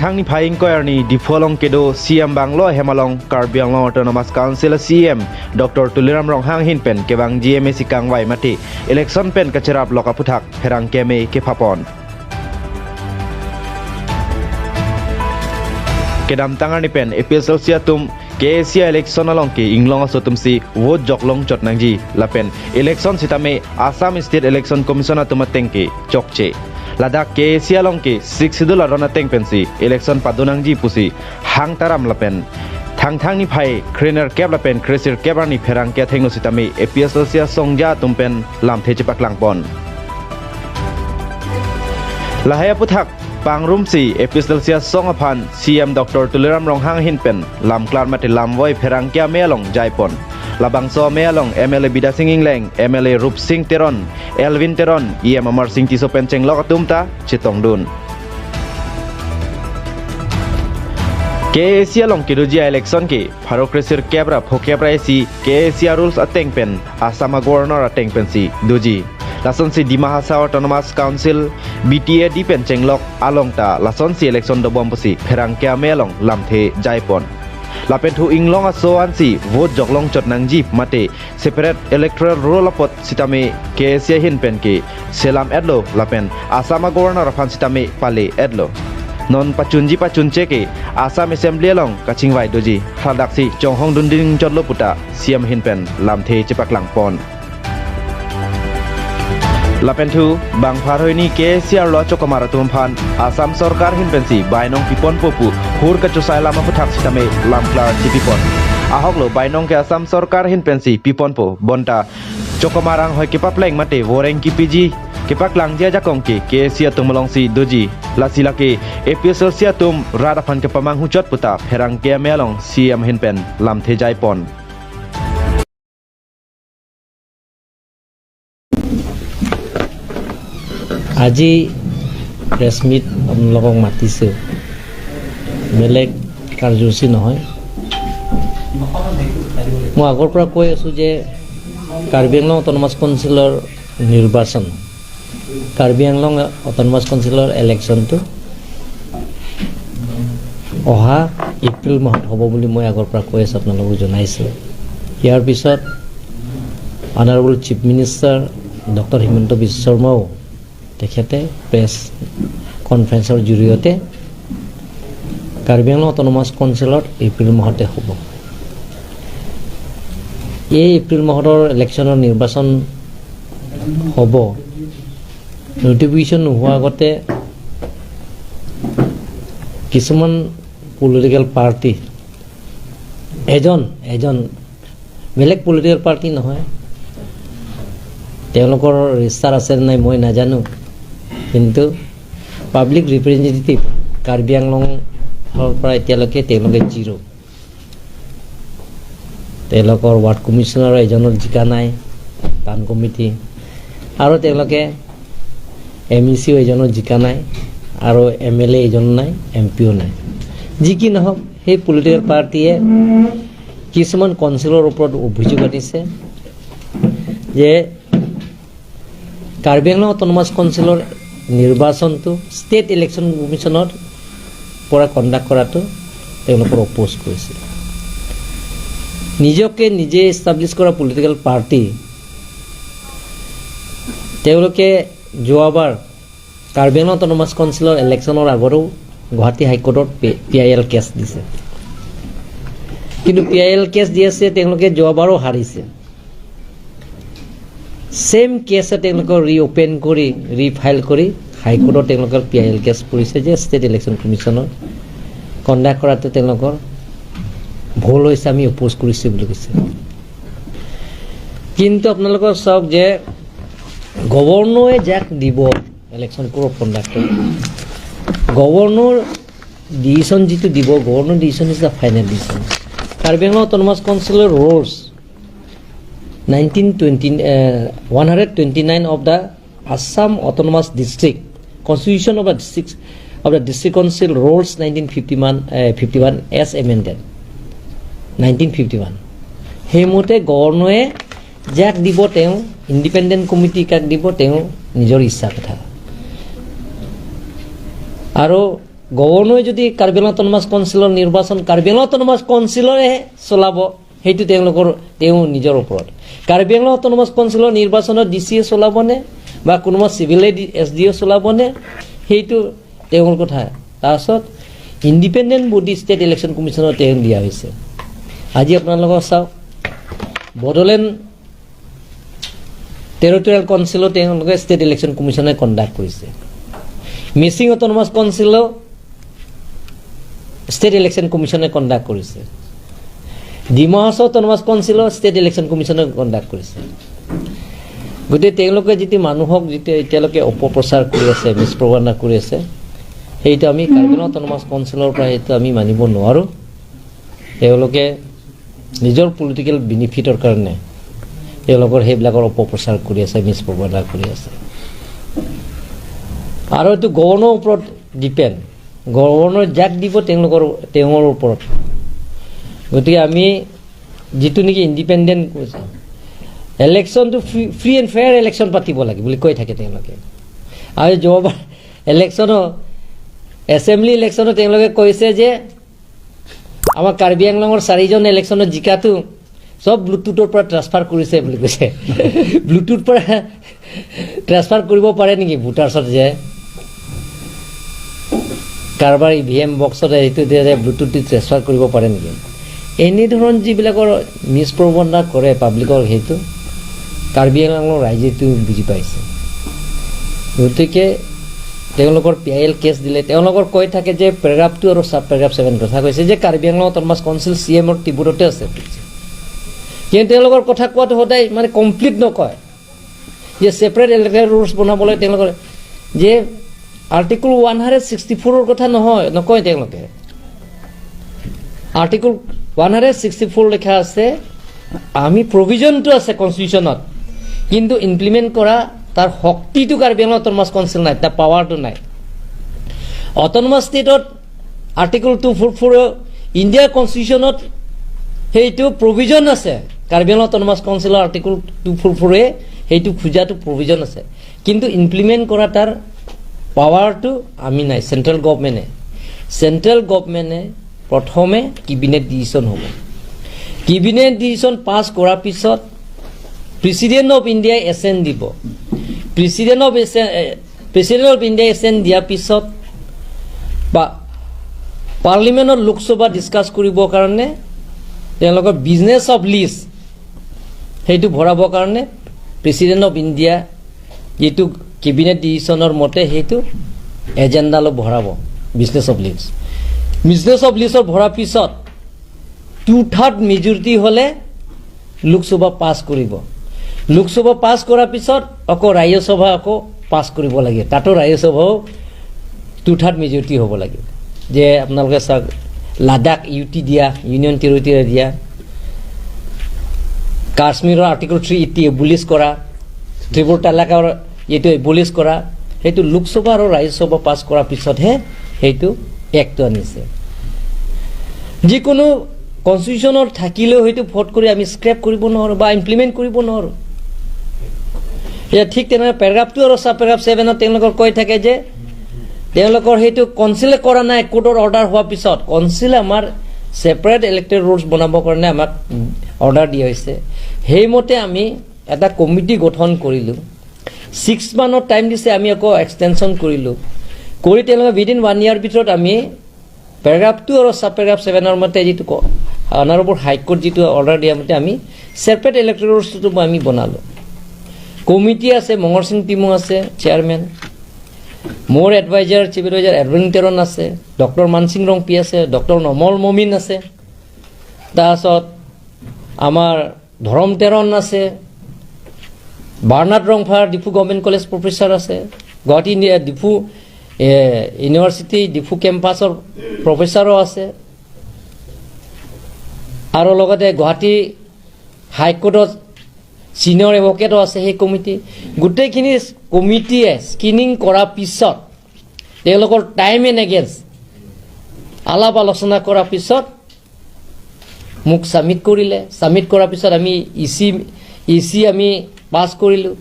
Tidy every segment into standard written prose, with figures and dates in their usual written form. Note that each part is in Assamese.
Thang ni phaing koyar ni dipholong kedo CM Banglo Hemalong Karbi Anglong Autonomous Council CM Dr. Tuliram Ronghang hinpen kebang GMA sikang wai mati election pen kacherap lokaputhak pherang keme ke phapon kedam tangar ni pen APSL tum KAC election along ke inglong asotum si vote joklong chotnangji lapen election sitame Assam State Election Commission atum tengke chokche Ladakh KAC along ke six schedule arona teng pensi election padunangji pusi hang taram lapen thang thang ni phai krener kep lapen kresir kebrani pherang ke thengno sitame APSL sia songja tumpen lamthe chipak langpon lahaya puthak pangrum si APSL sia song aphan CM Dr. Tuliram Ronghang hinpen lamklar mate lamwoi pherang kya melong jaipon labangso melong MLA Bida Singh Ingleng MLA Rup Singh Teron Elvin Teron EM Amar Singh Tiso pencheng lokatumta chitongdun KAC along kedujia election ke farokresir kebra phokebra AC KAC rules ateng pen Assam governor ateng pen si duji lason si Dima Hasao Autonomous Council BTA di pen chenglok along ta lason si election dobom pusi pherang kya melong lamthe jaipon lapen thu inglong aso an si vote joklong chotnang jeep mate separate electoral roll apot sitame KAC hin pen ke selam edlo lapen Assam governor afan sitame pale edlo non pachunji pachunche ke Assam Assembly along kachingwai doji hladak si chonghong dunding chotlo puta CM hinpen lamthe chipak langpon lapen thu bangphar hoini KAC lo chokomara tumfan Assam sarkar hinpensi bainong pipon popu hur kachusai lama puthak sitame lamklar chipipon ahoklo bainong ke Assam sarkar hinpensi pipon po bonta chokomarang hoy kipapleng mate woreng kipiji kepak langjia jakong ke KAC tumlong si doji lasila ke APSL sia tum radafan ke pamang huchot puta pherang ke melong CM hinpen lamthe jaipon. আজি প্ৰেছ মিট আপোনালোকক মাতিছোঁ, বেলেগ কাৰ্যসূচী নহয়। মই আগৰ পৰা কৈ আছোঁ যে কাৰ্বি আংলং অট'নমাছ কাউন্সিলৰ নিৰ্বাচন, কাৰ্বি আংলং অট'নমাছ কাউন্সিলৰ ইলেকশ্যনটো অহা এপ্ৰিল মাহত হ'ব বুলি মই আগৰ পৰা কৈ আছোঁ, আপোনালোকক জনাইছোঁ। ইয়াৰ পিছত honourable chief minister doctor Himanta Biswa শৰ্মাও তেখেতে প্ৰেছ কনফাৰেন্সৰ জৰিয়তে কাৰ্বি আংলং অট'নমাছ কাউন্সিলত এপ্ৰিল মাহতে হ'ব। এই এপ্ৰিল মাহৰ ইলেকশ্যনৰ নিৰ্বাচন হ'ব। নটিফিকেশ্যন নোহোৱাৰ আগতে কিছুমান পলিটিকেল পাৰ্টি, এজন এজন বেলেগ পলিটিকেল পাৰ্টি নহয়, তেওঁলোকৰ ৰেজিষ্টাৰ আছে নাই মই নাজানো, কিন্তু পাব্লিক ৰিপ্ৰেজেণ্টেটিভ কাৰ্বি আংলঙৰ পৰা এতিয়ালৈকে তেওঁলোকে জিৰ'। তেওঁলোকৰ ৱাৰ্ড কমিশ্যনাৰ এজনৰ জিকা নাই, টাউন কমিটি, আৰু তেওঁলোকে এম ই চিও এজনৰ জিকা নাই, আৰু এম এল এ এজনো নাই, এম পিও নাই। যি কি নহওক, সেই পলিটিকেল পাৰ্টীয়ে কিছুমান কাউন্সিলৰ ওপৰত অভিযোগ আনিছে যে কাৰ্বি আংলং অট'নমাছ কাউন্সিলৰ নিৰ্বাচনটো ষ্টেট ইলেকশ্যন কমিশ্যনৰ পৰা কণ্ডাক্ট কৰাটো তেওঁলোকৰ অপ'জ কৰিছে। নিজকে নিজে এষ্টাব্লিছ কৰা পলিটিকেল পাৰ্টি, তেওঁলোকে যোৱাবাৰ কাৰ্বি আংলং অট'নমাছ কাউন্সিলৰ ইলেকশ্যনৰ আগতো Guwahati হাইকোৰ্টত P I L cash দিছে। কিন্তু পি I L cash দি আছে, তেওঁলোকে যোৱাবাৰো হাৰিছে। ছেইম কেছে তেওঁলোকৰ ৰিঅ'পেন কৰি, ৰিফাইল কৰি হাইকোৰ্টত তেওঁলোকৰ পি I L cash পৰিছে যে ষ্টেট ইলেকশ্যন কমিশ্যনৰ কণ্ডাক্ট কৰাটো তেওঁলোকৰ ভুল হৈছে, আমি অপ'জ কৰিছোঁ বুলি কৈছে। কিন্তু আপোনালোকৰ চাওক যে গভৰ্ণৰে যাক দিব ইলেকশ্যন ক'ৰ কণ্ডাক্ট কৰিব, গভৰ্ণৰ ডিচিশ্যন যিটো দিব, governor decision is the final decision. Karbi Anglong autonomous counsellor rules 1920, 129 of the Assam Autonomous District Constitution of the District of the District Council Rules 1951, 51 as amended 1951, সেইমতে গভৰ্ণৰে যাক দিব, তেওঁ ইণ্ডিপেণ্ডেণ্ট কমিটি কাক দিব তেওঁ নিজৰ ইচ্ছা কথা। আৰু গভৰ্ণৰে যদি কাৰ্বি আংলং অট'নমাছ কাউন্সিলৰ নিৰ্বাচন কাৰ্বি আংলং অট'নমাছ কাউন্সিলৰে চলাব, সেইটো তেওঁলোকৰ তেওঁ নিজৰ ওপৰত। কাৰ্বি আংলং অট'নমাছ কাউন্সিলৰ নিৰ্বাচনত ডি চি এ চলাবনে বা কোনোবা চিভিলে এছ ডি অ' চলাবনে, সেইটো তেওঁৰ কথা। তাৰপাছত ইণ্ডিপেণ্ডেণ্ট বডি ষ্টেট ইলেকশ্যন কমিশ্যনত তেওঁ দিয়া হৈছে। আজি আপোনালোকক চাওক, বড়োলেণ্ড টেৰিটৰিয়েল কাউন্সিলো তেওঁলোকে ষ্টেট ইলেকশ্যন কমিশ্যনে কণ্ডাক্ট কৰিছে। মিচিং অট'নমাছ কাউন্সিলো ষ্টেট ইলেকশ্যন কমিশ্যনে কণ্ডাক্ট কৰিছে। ডিমা হাছাও অট'নমাছ কাউন্সিলো ষ্টেট ইলেকশ্যন কমিশ্যনে কণ্ডাক্ট কৰিছে। গতিকে তেওঁলোকে যিটো মানুহক যিটো এতিয়ালৈকে অপপ্ৰচাৰ কৰি আছে, মিছপ্ৰপাগেণ্ডা কৰি আছে, সেইটো আমি কাৰ্বি আংলং অট'নমাছ কাউন্সিলৰ পৰা সেইটো আমি মানিব নোৱাৰোঁ। তেওঁলোকে নিজৰ পলিটিকেল বেনিফিটৰ কাৰণে তেওঁলোকৰ সেইবিলাকৰ অপপ্ৰচাৰ কৰি আছে, মিছপ্ৰপাগেণ্ডা কৰি আছে। আৰু এইটো গভৰ্ণৰ ওপৰত ডিপেণ্ড, গভৰ্ণৰ যাক দিব তেওঁলোকৰ তেওঁৰ ওপৰত। গতিকে আমি যিটো নেকি ইণ্ডিপেণ্ডেণ্ট ইলেকশ্যনটো ফ্ৰী এণ্ড ফেয়াৰ ইলেকশ্যন পাতিব লাগে বুলি কৈ থাকে তেওঁলোকে। আৰু যোৱাবাৰ ইলেকশ্যনত, এছেম্বলি ইলেকশ্যনত তেওঁলোকে কৈছে যে আমাৰ কাৰ্বি আংলঙৰ চাৰিজন ইলেকশ্যনত জিকাটো চব ব্লুটুথৰ পৰা ট্ৰান্সফাৰ কৰিছে বুলি কৈছে। ব্লুটুথ পৰা ট্ৰান্সফাৰ কৰিব পাৰে নেকি ভোটাৰ্ছত, যে কাৰোবাৰ ইভিএম বক্সত সেইটো ব্লুটুথ দি ট্ৰেন্সফাৰ কৰিব পাৰে নেকি? এনেধৰণৰ যিবিলাকৰ মিছপ্ৰপাগেণ্ডা কৰে পাব্লিকৰ, সেইটো কাৰ্বি আংলঙৰ ৰাইজেটো বুজি পাইছে। গতিকে তেওঁলোকৰ পি I L cash দিলে, তেওঁলোকৰ কৈ থাকে যে পেৰাগ্ৰাফ 2 আৰু ছাব পেৰাগ্ৰাফ 7 কথা কৈছে যে Karbi Anglong autonomous council C এমৰ টিবুটতে আছে। কিন্তু তেওঁলোকৰ কথা কোৱাটো সদায় মানে কমপ্লিট নকয় যে ছেপাৰেট ইলেক্টৰেল ৰুলছ বনাবলৈ তেওঁলোকৰ যে আৰ্টিকল 164ৰ কথা নহয়, নকয় তেওঁলোকে। আৰ্টিকল 164 লিখা আছে, আমি প্ৰভিজনটো আছে কনষ্টিটিউশ্যনত, কিন্তু ইমপ্লিমেণ্ট কৰা তাৰ শক্তিটো কাৰ্বি আংলং অট'নমাছ কাউন্সিল নাই, তাৰ পাৱাৰটো নাই। অট'নমাছ ষ্টেটত আৰ্টিকল 244 ইণ্ডিয়াৰ কনষ্টিটিউশ্যনত সেইটো প্ৰভিজন আছে। কাৰ্বি আংলং অট'নমাছ কাউন্সিলৰ আৰ্টিকল 244-এ সেইটো খোজাটো প্ৰভিজন আছে, কিন্তু ইমপ্লিমেণ্ট কৰা তাৰ পাৱাৰটো আমি নাই। চেণ্ট্ৰেল গভমেণ্টে প্ৰথমে কেবিনেট ডিচিশ্যন হ'ব। কেবিনেট ডিচিশ্যন পাছ কৰাৰ পিছত প্ৰেচিডেণ্ট অফ ইণ্ডিয়াই এছেণ্ট দিব। প্ৰেচিডেণ্ট অফ ইণ্ডিয়াই এছেণ্ট দিয়াৰ পিছত বা পাৰ্লিমেণ্টত লোকসভা ডিছকাছ কৰিবৰ কাৰণে, তেওঁলোকৰ বিজনেছ অফ লিষ্ট সেইটো ভৰাবৰ কাৰণে প্ৰেচিডেণ্ট অফ ইণ্ডিয়া যিটো কেবিনেট ডিচিশ্যনৰ মতে সেইটো এজেণ্ডালৈ ভৰাব business of list. Business of লিষ্টত ভৰাৰ পিছত 2/3 মেজৰিটি হ'লে লোকসভা পাছ কৰিব। লোকসভা পাছ কৰাৰ পিছত আকৌ ৰাজ্যসভা আকৌ পাছ কৰিব লাগে। তাতো ৰাজ্যসভাও 2/3 মেজৰিটি হ'ব লাগিব। যে আপোনালোকে চাওক, লাডাখ ইউটি দিয়া, ইউনিয়ন টেৰিটৰী দিয়া, কাশ্মীৰৰ আৰ্টিকল 380 এবলিছ কৰা, ত্ৰিপুল তালাকৰ এইটো এবলিছ কৰা, সেইটো লোকসভা আৰু ৰাজ্যসভা পাছ কৰাৰ পিছতহে সেইটো এক্টটো আনিছে। যিকোনো কনষ্টিটিউশ্যনত থাকিলেও সেইটো ভোট কৰি আমি স্ক্ৰেপ কৰিব নোৱাৰোঁ বা ইমপ্লিমেণ্ট কৰিব নোৱাৰোঁ। এতিয়া ঠিক তেনেদৰে পেৰাগ্ৰাফ 2 আৰু ছাব পেৰাগ্ৰাফ 7ত তেওঁলোকৰ কৈ থাকে যে তেওঁলোকৰ সেইটো কনচিলে কৰা নাই। কোৰ্টৰ অৰ্ডাৰ হোৱাৰ পিছত কনচিলে আমাৰ ছেপাৰেট ইলেক্টৰেল ৰুলছ বনাবৰ কাৰণে আমাক অৰ্ডাৰ দিয়া হৈছে। সেইমতে আমি এটা কমিটি গঠন কৰিলোঁ। 6 মান্থৰ টাইম দিছে, আমি আকৌ এক্সটেনশ্যন কৰিলোঁ। কৰি তেওঁলোকে উইদিন ওৱান ইয়াৰ ভিতৰত আমি পেৰাগ্ৰাফ 2 আৰু ছাব পেৰাগ্ৰাফ 7ৰ মতে যিটো অনাৰেবল হাইকোৰ্ট যিটো অৰ্ডাৰ দিয়া মতে আমি ছেপাৰেট ইলেক্টৰেল ৰুলছটো আমি বনালোঁ। কমিটি আছে, মঙৰ সিং টিমো আছে চেয়াৰমেন, মোৰ adviser, chief adviser Edwin Teron আছে, ডক্টৰ মানসিং ৰংপি আছে, ডক্টৰ নমল মমিন আছে, তাৰপাছত আমাৰ ধৰম টেৰন আছে, Bernard Rongphar, Diphu government college professor আছে, গুৱাহাটী ডিফু ইউনিভাৰ্চিটি ডিফু কেম্পাছৰ প্ৰফেচাৰো আছে আৰু লগতে গুৱাহাটী হাইকোৰ্টত ছিনিয়ৰ এডভকেটো আছে। সেই কমিটি, গোটেইখিনি কমিটিয়ে স্ক্ৰিনিং কৰাৰ পিছত, তেওঁলোকৰ টাইম এণ্ড এগেইন আলাপ আলোচনা কৰাৰ পিছত মোক ছাবমিট কৰিলে। ছাবমিট কৰাৰ পিছত আমি ই চি আমি পাছ কৰিলোঁ।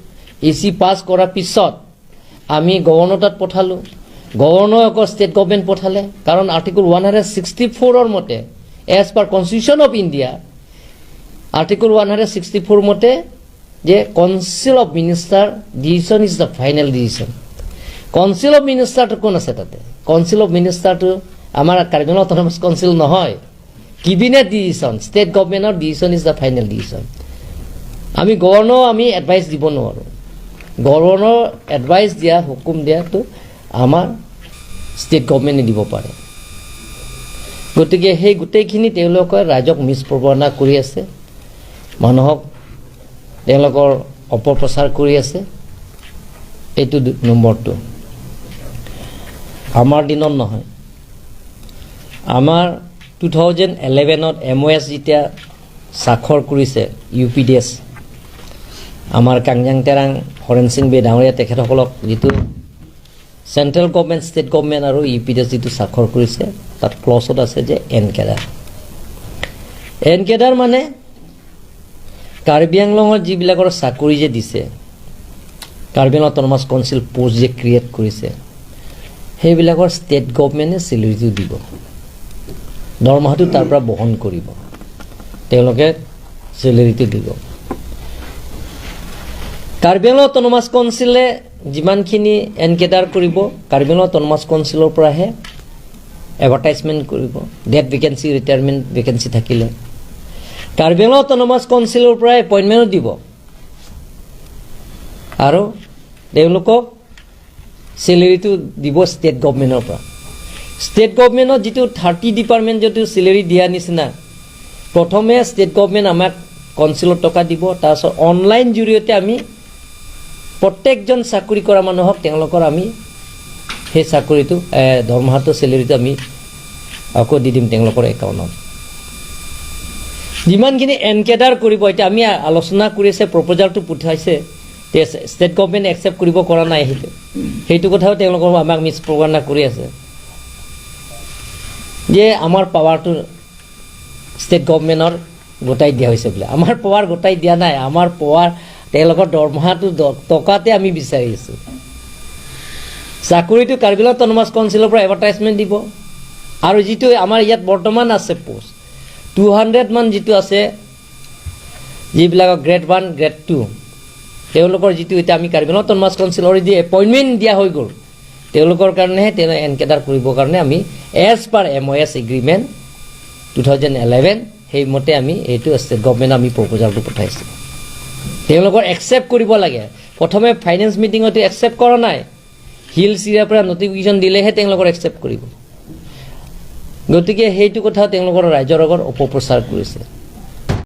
ই চি পাছ কৰাৰ পিছত আমি গভৰ্ণৰ তাত পঠালোঁ। গভৰ্ণৰ আকৌ ষ্টেট গভমেণ্ট পঠালে, কাৰণ আৰ্টিকল 164ৰ মতে, as per Constitution of India, Article 164 মতে যে Council of Minister decision is the final decision. Council of মিনিষ্টাৰটো কোন আছে তাতে? কাউন্সিল অফ মিনিষ্টাৰটো আমাৰ কাৰ্বি আংলং অট'নমাছ কাউন্সিল নহয়। কেবিনেট ডিচিশ্যন, ষ্টেট গভমেণ্টৰ decision is the final decision. আমি গভৰ্ণৰ আমি এডভাইচ দিব নোৱাৰোঁ। গভৰ্ণৰ এডভাইচ দিয়া, হুকুম দিয়াটো আমাৰ ষ্টেট গভমেণ্টে দিব পাৰে। গতিকে সেই গোটেইখিনি তেওঁলোকে ৰাইজক মিছ প্ৰৱণা কৰি আছে, মানুহক তেওঁলোকৰ অপপ্ৰচাৰ কৰি আছে। এইটো নম্বৰটো আমাৰ দিনত নহয়। আমাৰ 2011ত এমঅ'এছ যেতিয়া স্বাক্ষৰ কৰিছে ইউ পি ডি এছ, আমাৰ কাংজাং তেৰাং, হৰেণ সিং বে ডাঙৰীয়া, তেখেতসকলক যিটো চেণ্ট্ৰেল গভমেণ্ট, ষ্টেট গভমেণ্ট আৰু ইউ পি ডি এছ যিটো স্বাক্ষৰ কৰিছে, তাত ক্লছত আছে যে এন কেডাৰ। এন কেডাৰ মানে কাৰ্বি আংলঙত যিবিলাকৰ চাকৰি যে দিছে, Karbi Anglong autonomous council post যে ক্ৰিয়েট কৰিছে, সেইবিলাকৰ ষ্টেট গভমেণ্টে চেলেৰিটো দিব, দৰমহাটো তাৰ পৰা বহন কৰিব, তেওঁলোকে চেলেৰিটো দিব। কাৰ্বি আংলং অট'নমাছ কাউন্সিলে যিমানখিনি এনকেডাৰ কৰিব, কাৰ্বি আংলং অট'নমাছ কাউন্সিলৰ পৰাহে এডভাৰটাইজমেণ্ট কৰিব। ডেথ ভেকেঞ্চি, ৰিটায়াৰমেণ্ট ভেকেঞ্চি থাকিলে কাৰ্বি আংলং অট'নমাছ কাউন্সিলৰ পৰা এপইণ্টমেণ্টো দিব আৰু তেওঁলোকক চেলেৰিটো দিব ষ্টেট গভমেণ্টৰ পৰা। ষ্টেট গভমেণ্টত যিটো 30 ডিপাৰ্টমেণ্ট যিটো চেলেৰি দিয়া নিচিনা, প্ৰথমে ষ্টেট গভমেণ্ট আমাক কাউন্সিলত টকা দিব, তাৰপিছত অনলাইন জৰিয়তে আমি প্ৰত্যেকজন চাকৰি কৰা মানুহক তেওঁলোকৰ আমি সেই চাকৰিটো, দৰমহাটো, চেলেৰিটো আমি আকৌ দি দিম তেওঁলোকৰ একাউণ্টত। যিমানখিনি এনকেডাৰ কৰিব, এতিয়া আমি আলোচনা কৰি আছে, প্ৰপ'জালটো পঠাইছে, ষ্টেট গভমেণ্ট একচেপ্ট কৰিব কৰা নাই। সেইটো কথাও তেওঁলোকৰ আমাক মিছ প্ৰৱণা কৰি আছে যে আমাৰ পাৱাৰটো ষ্টেট গভমেণ্টৰ গোটাই দিয়া হৈছে বোলে। আমাৰ পাৱাৰ গোটাই দিয়া নাই। আমাৰ পাৱাৰ তেওঁলোকৰ দৰমহাটো টকাতে আমি বিচাৰি আছোঁ। চাকৰিটো কাৰ্বি আংলং অট'নমাছ কাউন্সিলৰ পৰা এডভাৰটাইজমেণ্ট দিব আৰু যিটো আমাৰ ইয়াত বৰ্তমান আছে পষ্ট 200 মান যিটো আছে, যিবিলাকৰ গ্ৰেড 1, গ্ৰেড 2, তেওঁলোকৰ যিটো এতিয়া আমি কাৰ্বি আংলং অট'নমাছ কাউন্সিলৰ যি এপইণ্টমেণ্ট দিয়া হৈ গ'ল, তেওঁলোকৰ কাৰণেহে তেওঁ এনকেডাৰ কৰিবৰ কাৰণে আমি as per MoS agreement 2011, সেইমতে আমি এইটো ষ্টেট গভমেণ্ট আমি প্ৰপ'জালটো পঠাইছোঁ। তেওঁলোকৰ একচেপ্ট কৰিব লাগে। প্ৰথমে ফাইনেন্স মিটিঙতো একচেপ্ট কৰা নাই। হিলছ এৰিয়াৰ পৰা নটিফিকেশ্যন দিলেহে তেওঁলোকৰ একচেপ্ট কৰিব। গতিকে সেইটো কথা তেওঁলোকৰ ৰাইজৰ আগত অপপ্ৰচাৰ কৰিছে।